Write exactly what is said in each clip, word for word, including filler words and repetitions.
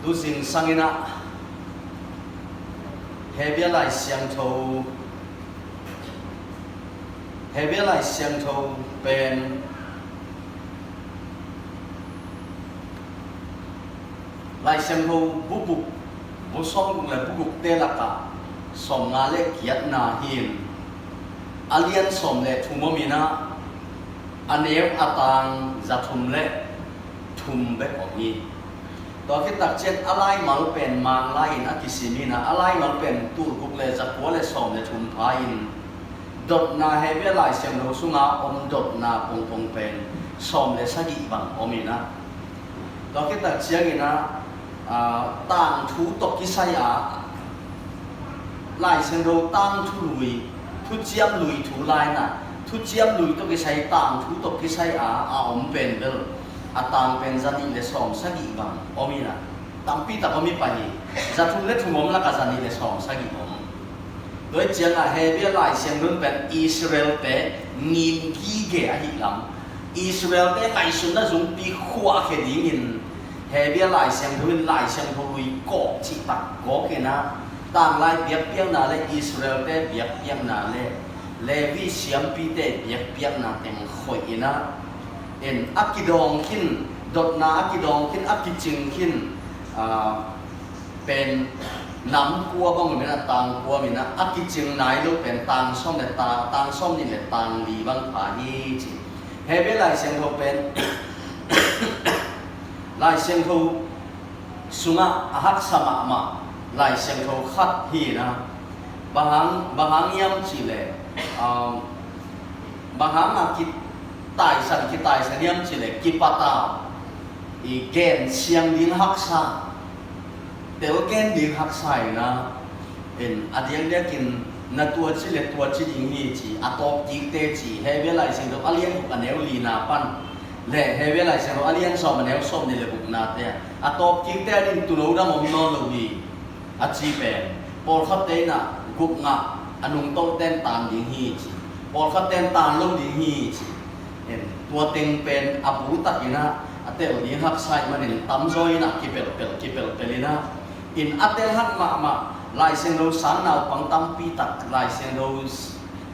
Tu zingsang in ah Hebrew Lai Siangtho, Hebrew Lai Siangtho pen Lai Siangtho bu guk, bu sawm guk le bu guk te lakah sawmnga le giatna hi in, a lian sawm le thum om in ah, a neu a tang za thum le thum bek om hi. Tua khit takciang a laimal pen Mang lai in a kisim in ah, a laimal pen tul guk le za kua le sawm le thum pha in, dotna Hebrew Lai Siangtho sunga om dotna pongpong pen sawm le sagih bang om in ah, tua khit takciang in ah, aa, tangthu tawh kisai a, Lai Siangtho tangthu lui, thuciam lui thu lai in ah, thuciam lui tawh kisai tangthu tawh kisai a, a om pen bel a tang pen za nih le sawm sagih bang om in ah, tampi tak om hi pah hi. Za thum le thum om lakah za nih le sawm sagih om. Tua hi ciangah Hebrew Lai Siangtho pen Israel-te ngim gige ahih lam, Israel-te ngaihsutna zungpi khuahkhia dingin Hebrew Lai Siangtho in Lai Siangtho lui kawk cihtak kawk in ah, tanglai biakpiakna le Israel-te biakpiakna le Levi siampite biakpiakna teng khoih in ah, in a kidawng khin, dotna a kidawng khin, a kicing khin, aa, pen nam kua bang om in ah, tang kua om in ah, a kicing nai lo pen tang sawm le ta, tang sawm nih le tang li bang pha hi ci. Hebrew Lai Siangtho pen Lai Siangtho sungah a haksa mahmah Lai Siangtho khat hi in ah, bang hang, bang hang hiam cih leh, um, bang hang a kitaisan, kitaisan hiam cih leh kipat a, i gen siang ding haksa, tel gen ding haksa in ah, in a diakdiakin na tua ci le tua ci ding hi ci, a tawpkikte ci, Hebrew Lai Siangtho a lian guk a neu lina pan le Hebrew Lai Siangtho a lian sawm a neu sawm nih le guknate, a tawpkikte ading tuuno dang om nawn lo hi. A ci pen pawlkhatte in ah guk ngah, a nungtolhte in tan ding hi ci, pawlkhatte in tan lo ding hi ci. Tua teng pen a bultak in ah a tel ding haksa ahih manin tamzaw in ah kipelhpelh, kipelhpelh in ah, in a tel hak mahmah Lai Siangtho sang naupang tampi tak, Lai Siangtho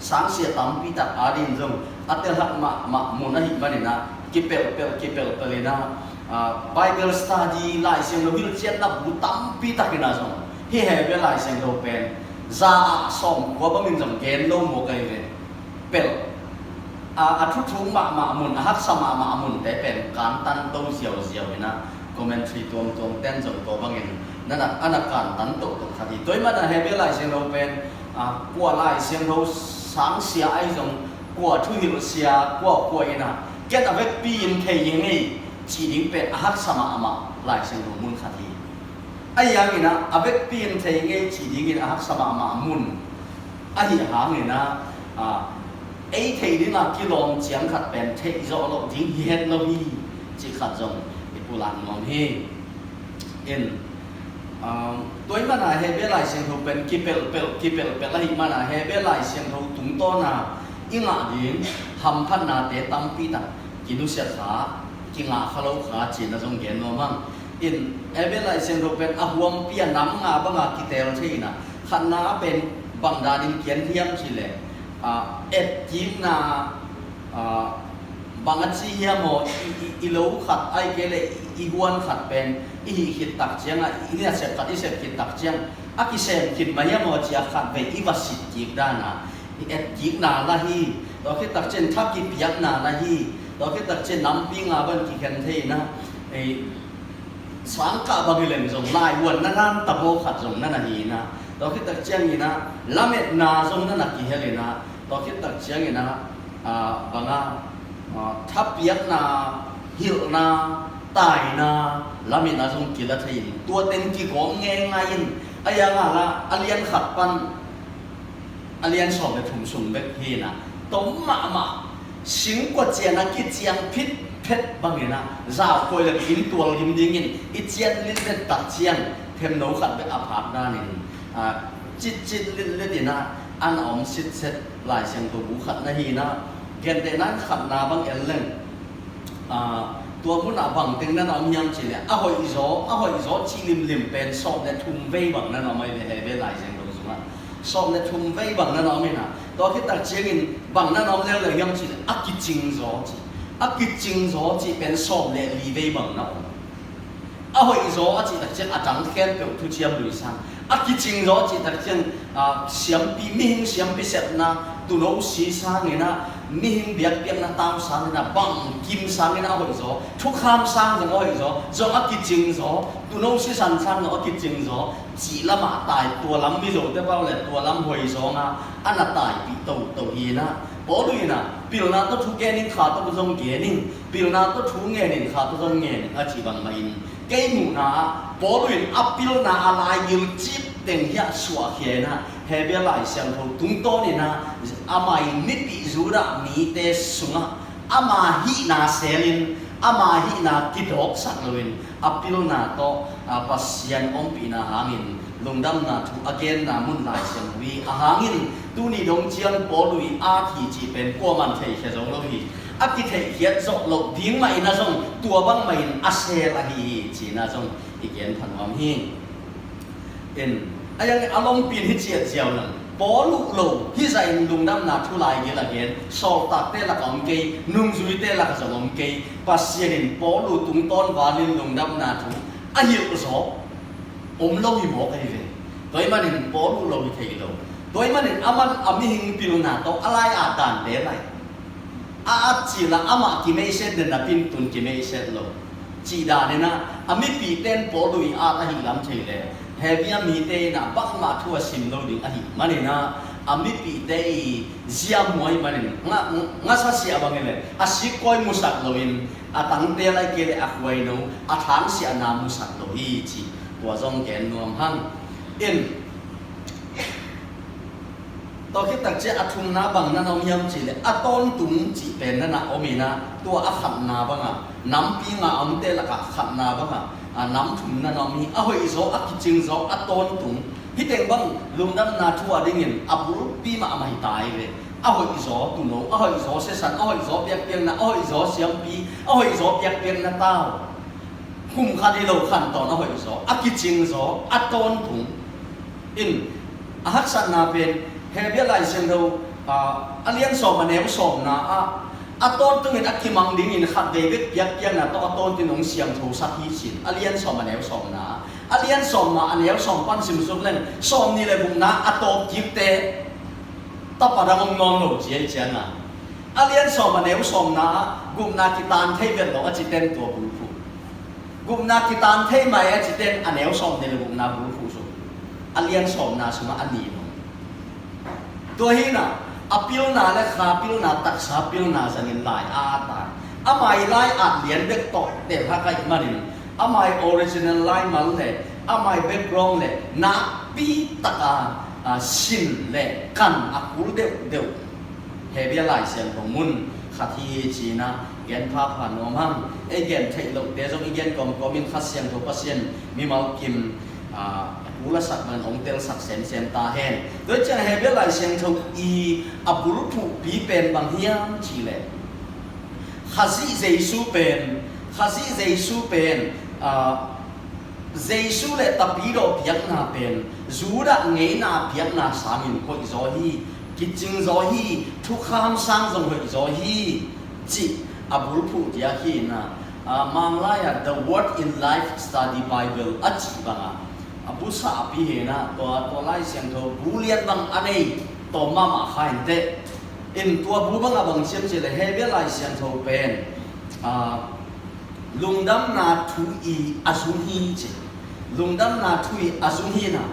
sangsia tampi tak ading zong a tel hak mahmah mun ahih manin ah kipelhpelh, kipelhpelh in ah, aa, Bible study, Lai Siangtho hilhcianna bu tampi tak in ah zong hih Hebrew Lai Siangtho pen za ah sawmkua bangin zong gen lo mawk ahi ve. Pelh a, a thuthuk mahmah mun, a haksa mahmah munte pen kantan to ziauziau in ah, commentary tuamtuam ten zong tua bangin na na, a na kantan tohtoh khat hi. Tua ahih manin ah Hebrew Lai Siangtho pen, a, kua Lai Siangtho sangsia ahi zong, kua thuhilhsia, kua kua in ah ken a vekpi in thei hi ing ei cih ding pen a haksa mahmah Lai Siangtho mun khat hi. Ahi hangin ah a vekpi in thei hi ing ei cih dingin a haksa mahmah mun ahi hangin ah, a, ei theih ding a kilawm ciang khat pen theih zawh loh ding hi het lo hi cih khat zong i pulak nuam hi. In, um, tua ahih manin ah Hebrew Lai Siangtho pen kipelhpelh, kipelhpelh ahih manin ah Hebrew Lai Siangtho tungtawn a i ngah ding hamphatnate tampi tak kinusia kha, kingah kha lo kha cihna zong gen nuam hang. In, Hebrew Lai Siangtho pen a huampi a nam nga banga kiteel thei in ah, khatna ah pen bang danin kian hiam cih leh, a, etkikna, a, bang a ci hiam aw, i, i, i lo khat ahih kei leh i, i huan khat pen i hih khit tak ciangah, i nasep khat i sep khit tak ciang a kisem khit mah hiam aw ci-a khat vei i va sit kik dan a, i etkikna la hi. Tua khit tak ciang tha kipiakna la hi. Tua khit tak ciang nampi nga bang kikhen thei in ah, ei, sangkah bang hi leng zong laivuanna dan tawh khat zong na na hi in ah, tua khit tak ciangin ah lametna zong na na kihel in ah, tua khit tak ciangin ah, a, bang a, a, thapiakna, hilhna, taina lametna zong kila thei in, tua teng kigawm ngeingai in, a, a lian khat pan a lian sawm le thum sung bek hi in ah, tom mahmah singkua ciang a kiciang phitphet bangin ah, zau koi le inn tual lim dingin i cian litlet tak ciang themno khat bek a phak danin, a, citcit litlet in ah a na om sitset Lai Siangtho bu khat na hi in ah, gentehna in khatna bang en leng, a, Tua munah bang teng na na om hiam cih leh, a hoihzaw, a hoihzaw cih limlim pen sawm le thum vei bang na na om ahi ve, Hebrew Lai Siangtho sungah. Sawm le thum vei bang na na om hi na. Tua khit tak ciangin bang na na om leuleu hiam cih leh, a kicingzaw cih. A kicingzaw cih pen sawm le li vei bang na om. A hoihzaw a cih tak ciang a dang khempeuh thuciam lui sang. A kicingzaw a cih tak ciang, ah, siampi, mihing siampi sepna, tuuno si sangin ah, mihing biakpiakna tau sangin ah, bangkim sangin ah a hoihzaw, thukham sang zong a hoihzaw, zong a kicingzaw, tuuno sisan sang zong a kicingzaw, cih lamah tai, tua lam Mizote pau le tua lam hoihzaw nga, a na taipih toto hi na. Paul in ah, pilna tawh thu gen in, kha tawh zong gen in, pilna tawh thu ngen in, kha tawh zong ngen in, a cih bangmah in, kei muhna ah, Paul in a pilna a laigil cip teng hiah suahkhia in ah, Hebrew Lai Siangtho tungtawn in ah, amah in mipih Judah mite sungah, ama hihna selin, ama hihna kidawksak loin, a pilna tawh, a, Pasian ompihna hangin, lungdamna thu a genna mun Lai Siangtho hi a hangin, tuni dong ciang Paul i at hi cih pen kuaman theikhia zo lo hi. A kitheihkhiat zawh loh ding mah in a zong, tua bangmah in a sel ahi hi, ci-in a zong i gen pha nuam hi. In, a yang a lompi in hi ciat ziau nan. Paul uh lo, hi zah in lungdamna thu laigil a gen, sawltakte lakah om kei, nungzuite lakah zong om kei, Pasian in Paul uh tungtawn valin lungdamna thu a hilh zaw om lo hi mawk ahi ve. Tua ahih manin Paul uh lo hi thei lo. Tua ahih manin aman a mihing pilna tawh a lai-at dante lai. A at cil a amah kimeihset le napi-in tun kimeihset lo. Cih dan in ah, a mipihte in Paul uh i at ahih lam thei le, Hebrew mite in ah bangmah thu a sim lo ding ahih manin ah, a mipihte i ziamhuai manin, nga, ngasa siah bangin le, a sikkawi musak loin, a tangte lai kei le a khuaino, a thangsiahna musak lo hi ci, tua zong gen nuam hang. In, tua khit tak ciang a thumna bang na na om hiam cih leh, a tawntung cih pen na na om in ah, tua a khatna bangah, nampi nga a omte lakah khatna bangah, a nam thum na na om hi, a hoihzaw, a kicingzaw, a tawntung. Hih teng bang lungdamna thu a dingin a bulpi mahmah hi ta hi ve. A hoihzaw tuuno, a hoihzaw sisan, a hoihzaw biakpiakna, a hoihzaw siampi, a hoihzaw biakpiakna tau. Kum khat hi lo khantawn a hoihzaw, a kicingzaw, a tawntung. In, a haksatna pen, Hebrew Lai Siangtho, ah, a lian sawm a neu sawmna ah, a tawntungin a kimang dingin khatvei bek biakpiakna tawh a tawntung in hong siangthosak hi ci-in, a lian sawm a neu sawmna ah. A lian sawm ma a neu sawm pan simsuk leng, sawmnih le gukna a tawp kikte, tapa dang om nawn lo ci ahih ciangin ah. A lian sawm a neu sawmna ah, gupna kitan thei vet lo a cite in tua bulphuh. Gupna kitan thei mai a cite in a neu sawmnih le gukna bulphuh suk. A lian sawmna sungah a nih lo. Tua hi in ah, a pilna le kha pilna, taksa pilna zangin lai a at a. Amah i lai at lian bek tawh teh hak ahih manin, amah i original laimal le, amah i background le, nakpi taka, a, sin le kan a kul deuhdeuh Hebrew Lai Siangtho mun khat hi ci-in ah gen phapha nuam hang. Ei gen theih lohte zong i gen kawmkawm in Kha Siangtho Pasian mimal kim, ah, a kul a sak man hong telsak semsem ta hen. Tua ciang Hebrew Lai Siangtho i a bulphuhpi pen bang hiam cih leh, Khazih Jesu pen, Khazih Jesu pen, ah, Jesu le Tapidaw biakna pen Judah ngeina biakna sangin hoihzaw hi, kicingzaw hi, thukham sang zong hoihzaw hi, cih a bulphuh diak hi in ah, ah, Manglai ah The Word in Life Study Bible a cih bangah, a bu sahpi hi in ah, tua, tua Lai Siangtho bu lian bang a nei tawm mahmah kha in teh. In tua bu bangah bang ci hiam cih leh, Hebrew Lai Siangtho pen, ah, lungdamna thu i a zung hi ci. Lungdamna thu i a zung hi in ah,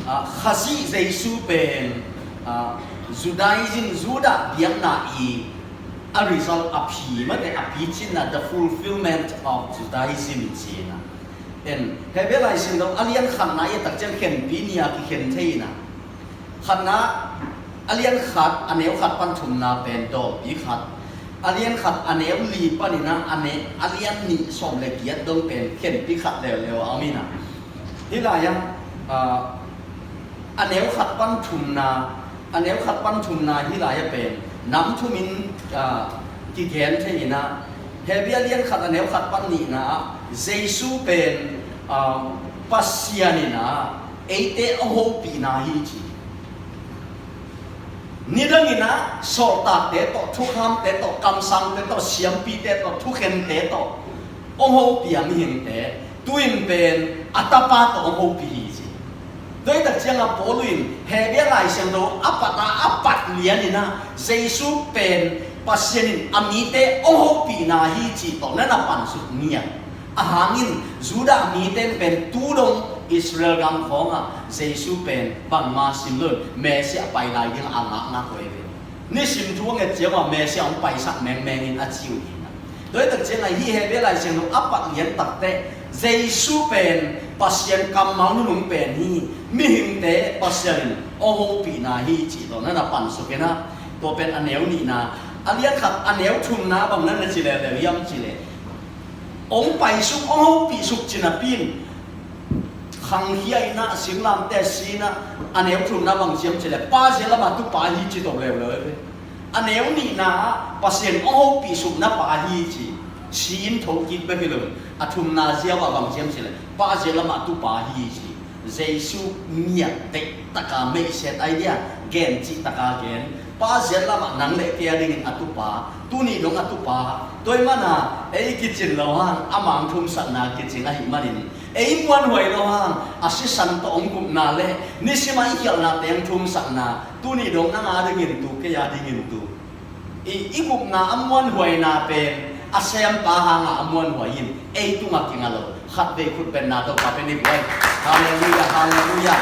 ah, Khazih Jesu pen, ah, Judaism, Judah biakna i a result, a phi mate, a picinna, the fulfillment of Judaism ci in ah. In, Hebrew Lai Siangtho a lian khatna i et tak ciang khenpi nih a kikhen thei in ah. Khatna, a lian khat, a neu khat pan thumna pen dawlpi khat. A lian khat, a neu li panin ah, a ne-, a lian nih sawm le giat dong pen khenpi khat leuleu a om in ah. Hih lai-ah, ah, a neu khat pan thumna, a neu khat pan thumna hih lai-ah pen nam thumin, ah, kigen thei in ah, Hebrew a lian khat a neu khat pan nihna ah Jesu pen, ah, Pasian in ah eite hong hopihna hi ci. Nidangin ah sawltakte tawh, thukhamte tawh, kamsangte tawh, siampite tawh, thukhente tawh hong hopih a mihingte, tu-in pen a Tapa tawh hong hopih hi ci. Tua hi tak ciangah Paul in Hebrew Lai Siangtho a pat a, a pat lianin ah Jesu pen Pasian in a mite hong hopihna hi cih tawh na na pansuk ngiat. Ahang in Judah mite in pen tu dong Israel gam khawngah Jesu pen bangmah sim lo in Messiah pai lai dingah a ngakna koi ve. Nisim thu a nget ciangah Messiah hong paisak mengmeng in a ci uh hi na. Tua hi tak ciangah hih Hebrew Lai Siangtho a pat lian takteh Jesu pen Pasian kammal nunung pen hi, mihingte Pasian in hong hopihna hi cih tawh na na pansuk in ah, tua pen a neu nihna. A lian khat a neu thumna bang na na ci leuleu hiam cih leh, hong paisuk, hong hopihsuk ci napi in khangkhia in ah, singlamteh si in ah, a neu thumna bang ci hiam cih leh Pa zia lamah tupa hi ci tawh leuleu hi ve. A neu nihna ah Pasian hong hopihsukna pa hi ci, si in thokik bek hi lo. A thumna ziau ah bang ci hiam cih leh Pa zia lamah tupa hi ci. Jesu ngiat deihtaka meihset ai dia, gen cihtaka gen. Pa zia lamah nang le kei a dingin a tupa, tuni dong a tupa. Tua ahih manin ei kicin lo hang a mang thumsakna kicing ahih manin, ei muanhuai lo hang a sisan tawh hong gupna le nisim a i khialhnate hong thumsakna, tuni dong nang a dingin tu, kei a dingin tu. I, i gupna a muanhuaina pen a sempa hangah a muanhuai in, ei tungah kinga lo. Khatvei khutbetna tawh Topa pen i buai. Halleluiah, halleluiah.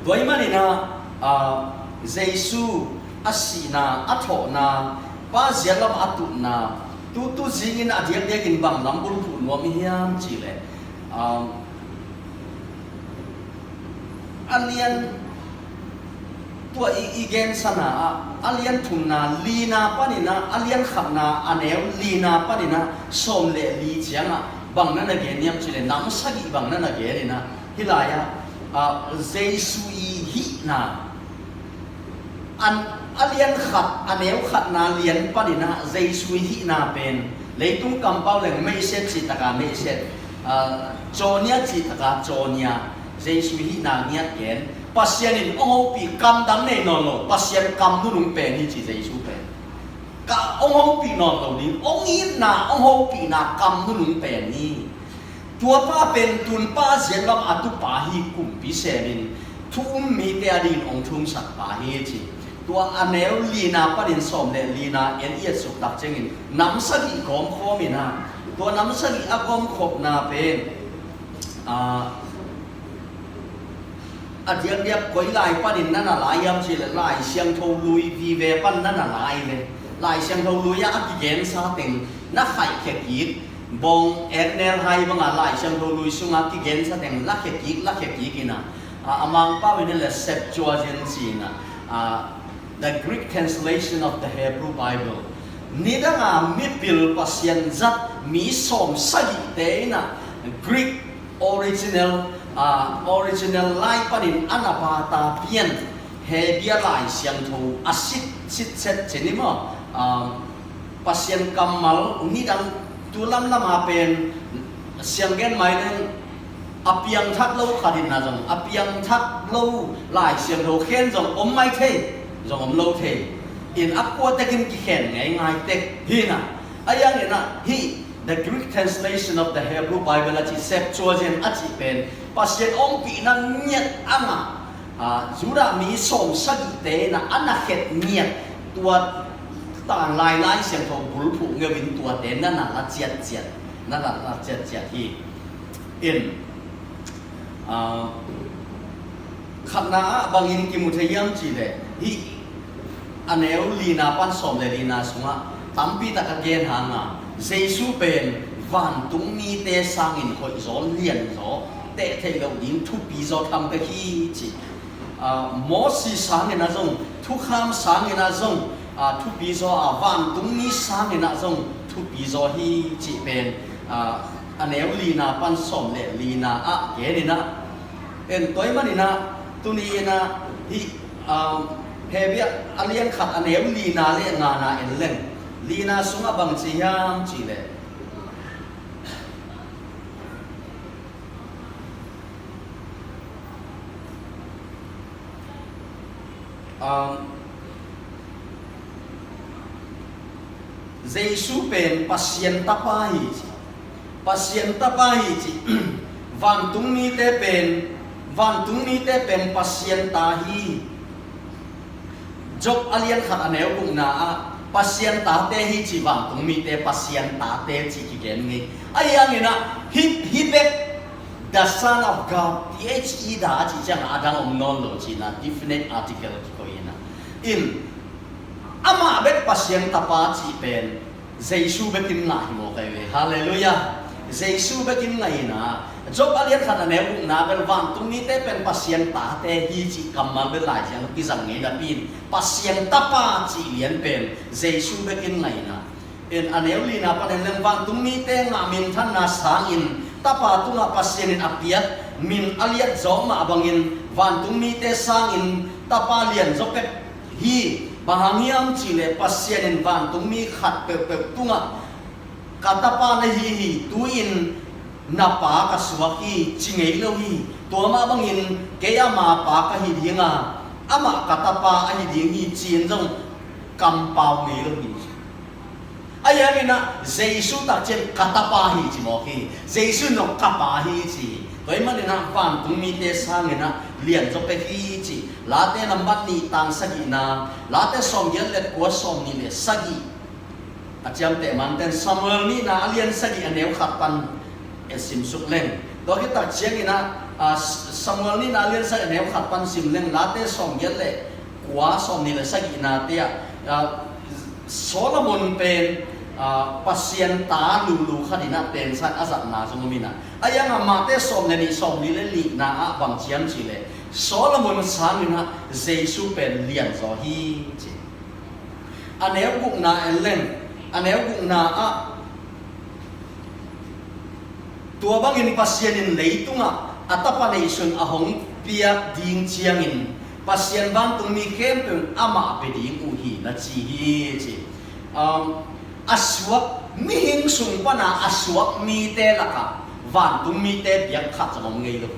Tua ahih manin ah, ah, Jesu a sihna, a thawhna, Pa zia lamah a tutna, tutu zingin a diakdiakin bang lam bulphuh nuam i hiam cih leh, ah, a lian tua i, i gensana ah, a lian thumna, lina panin ah, a lian khatna a neu lina panin ah sawm le li ciangah bang na na gen hiam cih leh, nam sagih bang na na gen in ah, hih lai-ah, ah, Jesu i hihna, an, a lian khat, a neu khatna lian panin ah Jesu i hihna pen leitung kampau leng meihset cihtaka meihset, ah, cawnia cihtaka cawnia, Jesu i hihna ngiat gen. Pasian in hong hopih, kam dang nei nawn lo, Pasian kam nunung pen hi ci Jesu pen. Ka hong hopih nawn lo ding, hong itna, hong hopihna kam nunung pen hi. Tua pa pen tun Pa zia lamah a tupa hi, kumpi semin thu um mite a dingin hong thumsak pa hi ci. Tua a neu lina panin sawm le lina en i et suk tak ciangin nam sagih gawmkhawm in ah, tua nam sagih a gawmkhopna pen, ah, a diakdiak koi lai panin na na lai hiam cih leh, Lai Siangtho Lui vive pan na na lai ve. Lai Siangtho Lui ah a kigensa teng na khaihkhia kik, bawng eknel hai bangah Lai Siangtho Lui sungah kigensa teng lakhia kik, lakhia kik in ah, a, a Mangpau in leh Septuagint ci in ah, a, the Greek translation of the Hebrew Bible. Nidanga mipil Pasian zat mi sawm sagihte in ah Greek original, ah, original lai panin a na bata pian Hebrew Lai Siangtho a sit, sit set cin i maw, ah, Pasian kammal nidang tu lamlam a pen sianggen mai leng a piangthak lo khat in ah zong, a piangthak lo Lai Siangtho khen zong om mai thei, zong om lo thei. In a kuatekin kikhen ngeingai tek hi in ah, a yang in ah hih The Greek translation of the Hebrew Bible a cih, Septuagint a cih pen Pasian ompihna ngiat a ngah, ah, Judah mi sawm sagihte in ah a na khet ngiat, tua tanglai Lai Siangtho bulphuh ngeu in tuate na na la ciatciat, na na la ciatciat hi. In, ah, khatna ah bangin kimu thei hiam cih leh, hih a neu lina pan sawm le lina sungah tampi tak a gen hang a, Jesu pen vantung mite sangin hoihzaw, lianzaw, teh theih loh ding thupizaw tham pek hi ci. Ah, Moses sangin ah zong, thukham sangin ah zong, ah, thupizaw a, vantung mi sangin ah zong thupizaw hi cih pen, ah, a neu lina pan sawm le lina ah gen in ah, en tua ahih manin ah, tuni in ah hih, um, Hebrew a lian khat a neu lina le ngana en leng, Lina sungah bang ci hiam cih leh, um, Jesu pen Pasian Tapa hi ci. Pasian Tapa hi ci. Vantung mite pen, vantung mite pen Pasian ta hi. Job a lian khat a neu gukna ah Pasian tate hi ci, vantung mite Pasian tate ci kigen ngei. Ahi hangin ah hih, hih bek the Son of God, T H E the a cih ciangah a dang om nawn lo cihna, definite article kikoih in ah. In, amah bek Pasian Tapa cih pen Jesu bekin ngah hi maw kai ve. Halleluiah. Jesu bekin ngah in ah, Job a lian khat a neu gukna bel vantung mite pen Pasian tate hi cih kammal bel Lai Siangtho kizang ngei napi in, Pasian Tapa cih lian pen Jesu bekin ngah in ah. In, a neu lina panin leng, vantung mite ngah minthanna sangin Tapa tungah Pasian in a piak min a liat zawk mah bangin vantung mite sangin Tapa lianzaw pek hi. Bang hang hiam cih leh Pasian in vantung mi khat peuhpeuh tungah ka tapa na hi hi, tu-in na pa ka suak hi ci ngei lo hi. Tua mah bangin kei ama pa ka hi ding a, amah ka tapa ahi ding hi ci-in zong kampau ngei lo hi. Ahi hangin ah Jesu tak ciang ka tapa hi ci mawk hi. Jesu in zong ka pa hi ci hi. Tua ahih manin ah vantung mite sangin ah lianzaw pek hi ci. Late nambat nih tang sagihna, Late sawmgiat le kua, sawmnih le sagih a ciamteh manten, Samuel nihna a lian sagih a neu khat pan e simsuk leng. Tua khit tak ciangin ah, a, Samuel nihna a lian sagih a neu khat pan sim leng, Late sawmgiat le kua, sawmnih le sagihnate ah, a, Solomon pen, a, Pasian ta lulu khat in ah tensa in a zatna zong om in ah. Ahi hangin ah Mate sawm le nih, sawmli le nihna ah bang ci hiam cih leh, Solomon sangin ah Jesu pen lianzaw hi ci. A neu gukna en leng, a neu gukna ah, tua bangin Pasian in leitungah a tapa neihsun a hong piak ding ciangin Pasian vantung mi khempeuh in amah pia ding uh hi na ci hi ci. Um, a suak, mihing sung pana a suak mite lakah vantung mite biak khat zong om ngei lo.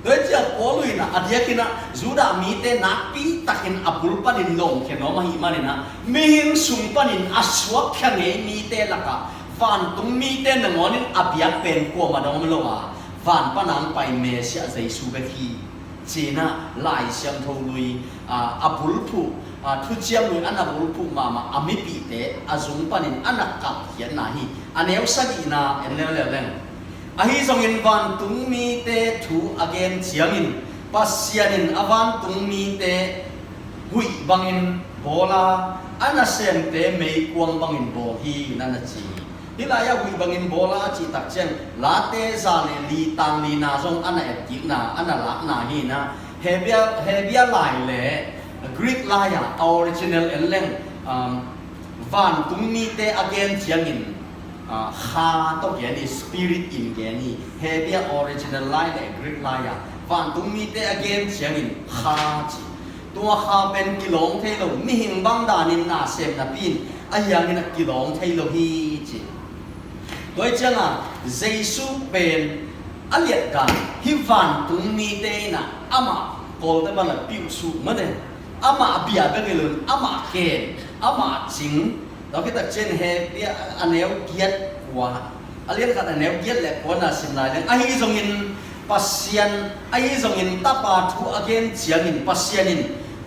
Tua hi ciang Paul in ah, a diakin ah Judah mite nakpi takin a bul panin lawngkhia nuam ahih manin ah, mihing sung panin a suakkhia ngei mite lakah vantung mite nangawnin a biak pen kuamah dong om lo a, van pana hong pai Messiah Jesu bek hi ci-in ah Lai Siangtho lui, a, a bulphuh, a, thuciam lui a na bulphuh mahmah a mipihte a zung panin a na kalkhiatna hi. A neu sagihna en leuleu leng. Ahi zongin vantung mite thu a gen ciangin Pasian in a vantung mite huih bangin bawl a, a nasemte meikuang bangin bawl hi na na ci hi. Hih lai-ah huih bangin bawl a cih tak ciang Late za le li tang lina zong a na etkikna, a na lakna hi na. Hebia, Hebia lai le Greek lai-ah a original en leng, um, vantung mite a gen ciangin, ah, kha tawh gen hi, spirit in gen hi. Hebia original lai le Greek lai-ah vantung mite a gen ciangin kha ci. Tua kha pen kilawng thei lo, mihing bang danin na sem napi in, ahi hangin a kilawng thei lo hi ci. Tua hi ciangin Jesu pen a liatdan hih vantung mite in ah amah Kawlte bang la piuhsuh mate, amah bia bek hi lo in, amah ken, amah cing. Tua khit tak ciang Hebia a neu giat kua, a lian khat a neu giat le kua na sim lai leng, ahi zongin Pasian, ahi zongin Tapa thu a gen ciangin Pasian in,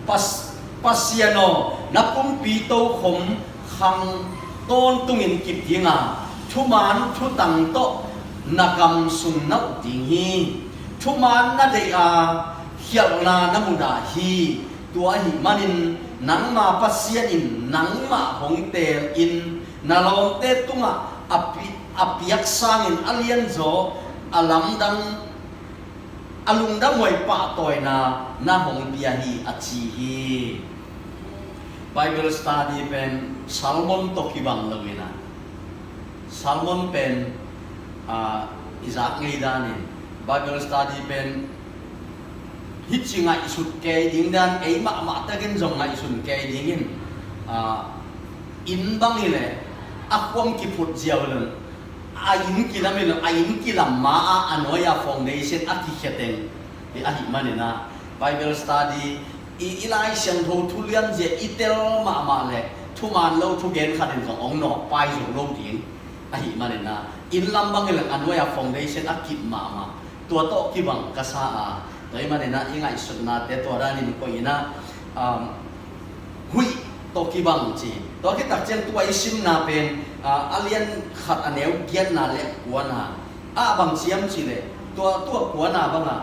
Pas-, Pasian aw, na pumpi tokhom khang tawntungin kip ding a, thuman thutang tawh na gam sung na uk ding hi. Thuman na deih a, khialhna na mudah hi. Tua ahih manin nangma Pasian in nangmah hong teel in, na lawmte tungah a pi-, a piak sangin a lianzaw, a lamdang, a lungdamhuai pahtawina na hong pia hi, a ci hi. Bible study pen sermon tawh kibang lo in ah, sermon pen, ah, i zak ngei danin Bible study pen hih ci ngaihsut kei ding dan, ei mahmah takin zong ngaihsun kei dingin, ah, Inn bang hi leh a khuam kiphut ziau leh a inn kilam hi leh a inn kilam ma-ah a nuai-a foundation a kikhia teng hi ahih manin ah Bible study i, i Lai Siangtho thu lianzia i tel mahmah leh thuman lo thugen khat in zong hong nawkpai zo lo ding ahih manin ah inn lam bang hi leh a nuai-a foundation a kip mahmah. Tua tawh kibang ka sa a, tua ahih manin ah i ngaihsutnate tua danin koih in ah, um, huih tawh kibang ci. Tua khit tak ciang tua i simna pen, ah, a lian khat a neu giatna leh kuana ah bang ci hiam cih leh, tua, tua kuana bangah,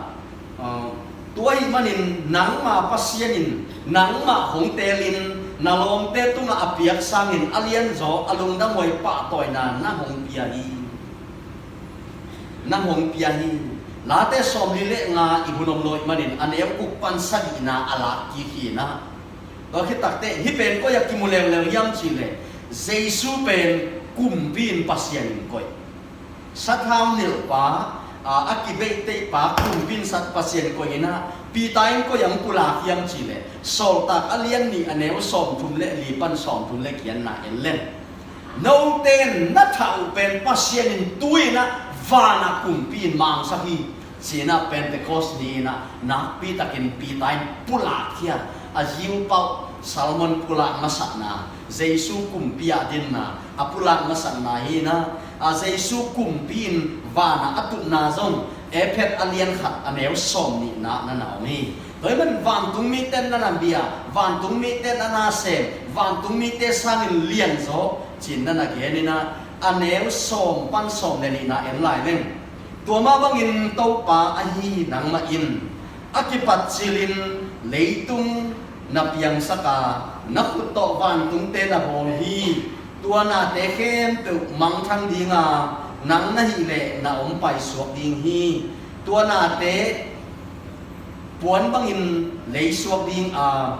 ah, tua ahih manin nangma Pasian in nangmah hong teelin na lawmte tungah a piak sangin a lianzaw a lungdamhuai pahtawina na hong pia hi. Na hong pia hi. Late sawmli leh nga i hun om lo ahih manin a neu guk pan sagihna a lak kik hi in ah, tua khit tak teh hih pen koi-ah kimu leuleu hiam cih leh, Jesu pen kumpi in Pasian in koih. Sathau nilhpa, a, a kibeihtheihpa kumpi in Pasian in koih in ah, Peter in koi-ah hong pulak hiam cih leh, Sawltak a lian nih a neu sawmthum leh li pan sawmthum leh giatna en leng, note in na thah uh pen Pasian in tu-in ah vanah kumpi in mangsak hi, ci-in ah Pentecost ni-in ah nakpi takin Peter in pulakkhia, a ziupauh Solomon pulak masakna, Jesu kumpi-a dinna a pulak masakna hi in ah, a Jesu kumpi in vanah a tutna zong Efesa a lian khat a neu sawmnihna na na om hi. Tua ahih manin vantung mite na na bia, vantung mite na na sem, vantung mite sangin lianzaw ci-in na na gen in ah, a neu sawm pan sawm leh nihna en lai leng, tua mah bangin Topa ahi nangmah in a kipat cilin leitung na piangsak a, na khut tawh vantungte na bawl hi. Tua nate khempeuh mangthang ding a, nang na hih leh na om paisuak ding hi. Tua nate puan bangin leisuak ding a,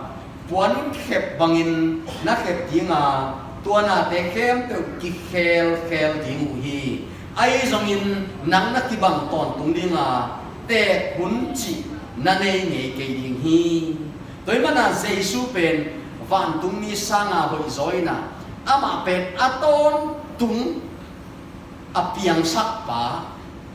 puankhep bangin na khep ding a, tua nate khempeuh kikhelkhel ding uh hi. Ahi zongin nang na kibang tawntung ding a, teek hun cih na nei ngei kei ding hi. Tua ahih manin ah Jesu pen vantungmi sanga hoihzaw in ah, amah pen a tawntung a piangsakpa,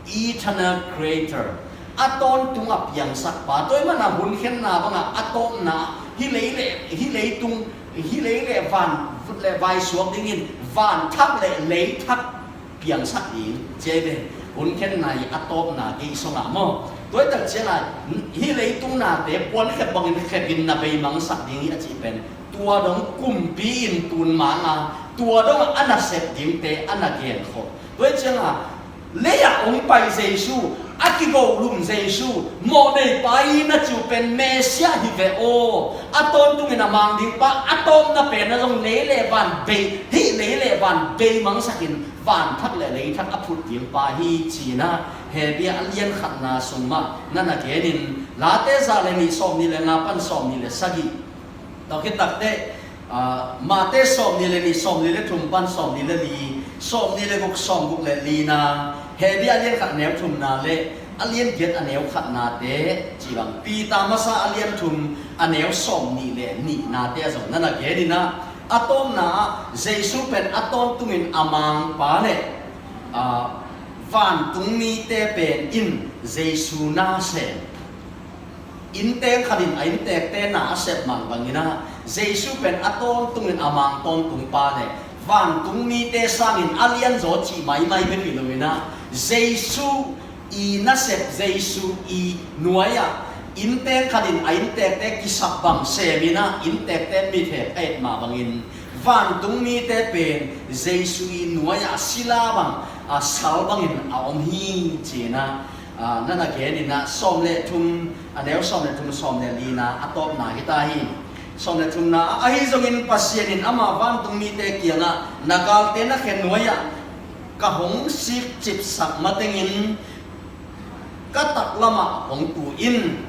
eternal creator, a tawntung a piangsakpa. Tua ahih manin ah hunkhenna bangah a tawpna, hih lei leh, hih leitung, hih lei leh van, vut leh vai suak dingin van thak leh lei thak piangsak ding ci hi ve. Hunkhenna i a tawpna kei sungah maw. Tua hi tak ciangah hih leitung nate puankhep bangin khepin na beimangsak ding hi a cih pen, tua dong kumpi in tun mang a, tua dong a nasep dingte a na genkhop. Tua hi ciangah lei-ah hong pai Jesu, a kigohlum Jesu, mawhneipa hi na ci uh pen Messiah hi ve aw. A tawntungin a mang dingpa, a tawpna pen ah zong lei leh van bei, hih lei leh van beimangsakin van thak leh lei thak a phut dingpa hi ci-in ah Hebru a lian khatna sung mah na na genin, Late za leh nih sawmnih leh nga pan sawmnih leh sagih. Tua khit tak teh, ah, Mate sawmnih leh nih sawmnih leh thum pan sawmnih leh li, sawmnih leh guk sawmguk leh lina, Hebru a lian khat a neu thumna leh a lian giat a neu khatnate cih bang, Peter masa a lian thum a neu sawmnih leh nihnate ah zong na na genin ah, a tawpna ah Jesu pen a tawntungin a mangpa leh, ah, vantungmite pen in Jesu na sem. Innteng khat in a inntekte na a sep mang bangin ah, Jesu pen a tawntungin a mang tawntungpa leh vantungmite sangin a lianzaw cih maimai bek hi lo-in ah, Jesu i nasep, Jesu i nuai-ah innteng khat in a inntekte kisap bang semin ah, inntekte mithek a et mah bangin vantungmite pen Jesu i nuai-ah sila bang a sal bangin a om hi ci-in ah, ah, na na genin ah, sawm leh thum, a neu sawm leh thum, sawm leh lina a tawpna hi ta hi. Sawm leh thumna ah, ahi zongin Pasian in ama vantungmite kiangah, na galte na khe nuai-ah ka hong sikcipsak matengin ka taklamah hong tu in,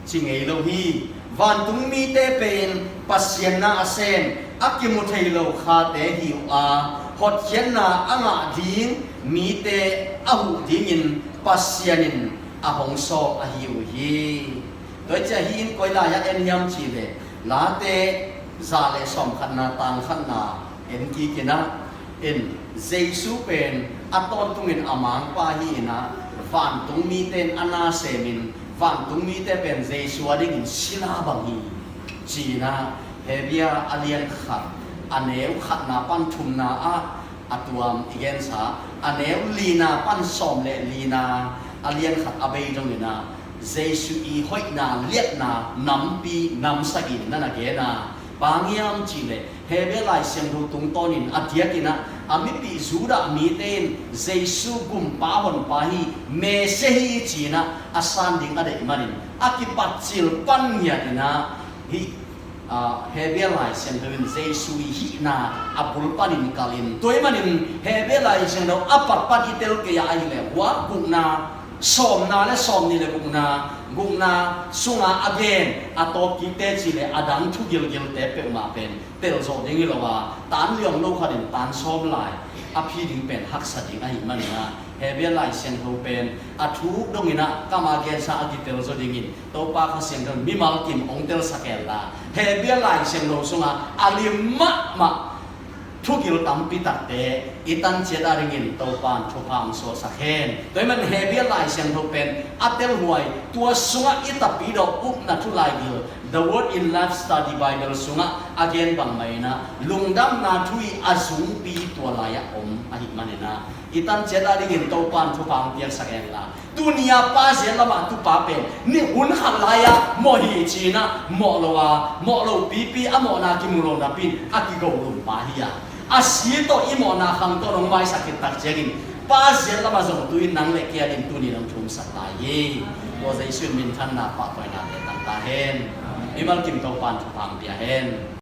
ci ngei lo hi. Vantungmite pen Pasian na a sem, a kimu thei lo khate hi uh a, hotkhiatna a ngah ding mite a huh dingin Pasian in a hong sawl ahi uh hi. Tua hi ciah hih in koi lai-ah en hiam cih leh, Late za le sawmkhatna, tang khatna en kik in ah, in Jesu pen a tawntungin a mangpa hi in ah, vantung mite in a na semin, vantung mite pen Jesu a dingin sila bang hi ci in ah, Hebru a lian khat, a neu khatna pan thumna ah a tuam i gensa, a neu lina pan sawm le lina, a lian khat a bei dong in ah, Jesu i hoihna liatna nampi nam sagih in na na gen a, bang hiam cih leh Hebru Lai Siangtho tungtawnin a diakin ah, a mipih Judah mite in Jesu Gumpa Honpa hi, Messiah hi ci in ah a san ding a deih manin, a kipatcil pan ngiat in ah, hih, ah, Hebru Lai Siangtho in Jesu i hihna a bul panin kalh in, tua ahih manin Hebru Lai Siangtho a pat pan i tel kei a ahih leh, hua gukna, sawmna le sawmnih le gukna, gukna sunga a gen a tawp kikte cih leh a dang thu gilgilte peuhmah pen tel zawh ding hi lo a, tan liawng lo khatin tan sawm lai a phi ding pen haksa ding ahih manin ah, Hebru Lai Siangtho pen a thuk dongin ah, kam a gensa a kitel zaw dingin Topa Kha Siangtho in mimal kim hong telsak hen la, Hebru Lai Siangtho sunga a lim mahmah thugil tampi takte i tan ciat a dingin Topa in thupha hong suaksak hen. Tua ahih manin Hebru Lai Siangtho pen a telhuai, tua sungah i tapidaw upna thu laigil, The Word in Life Study Bible sungah a gen bang mah in ah, lungdamna thu i a zungpi tua lai-ah om ahih manin ah, i tan ciat a dingin Topa in thupha hong piaksak hen la, tuni a pa zet lamah tupa pen ni hun khat lai-ah mawh hi ci in ah mawh lo a, mawh lo pipi, a mawhna kimu lo napi in a kigo lum pa hi a, a si tawh i mawhna khang tawh nong maisak khit tak ciangin, pa zet lamah zong tu-in nang le kei a dingin tuni nong thumsak lai hi. Tua Jesu in minthanna, pahtawinate tang ta hen. Mimal kim Topa in thupha hong pia hen.